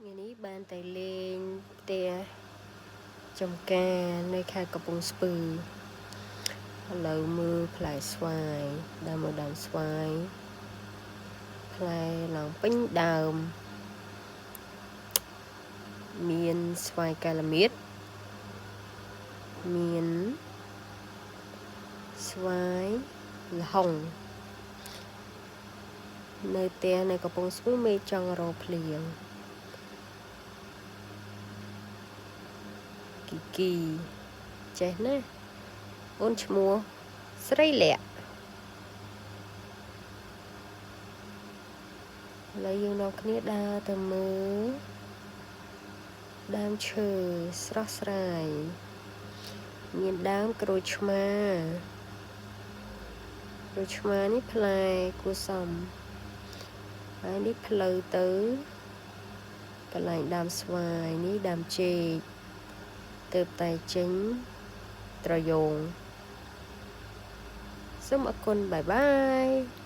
ថ្ងៃនេះបានតែលេងផ្ទះចំការនៅខេត្តកំពង់ស្ពឺឥឡូវមើលផ្លែស្វាយដើមមើលដើមស្វាយផ្លែឡើងពេញដើមមានស្វាយកែលមៀតមានស្វាយល្ហុងនៅផ្ទះនៅកំពង់ស្ពឺមេចង់រកភ្លៀងគីគីចេះណាស់អូនឈ្មោះស្រីលក្ខឥឡូវយើងនាំគ្នាដើរទៅមើលដើមឈើស្រស់ស្រាយមានដើមក្រូចឆ្មាក្រូចឆ្មានេះផ្លែគួរសមហើយនេះផ្លូវទៅកន្លែងដើមស្វាយនេះដើមចេកទើបតែចេញត្រយងសូមអរគុណ bye bye.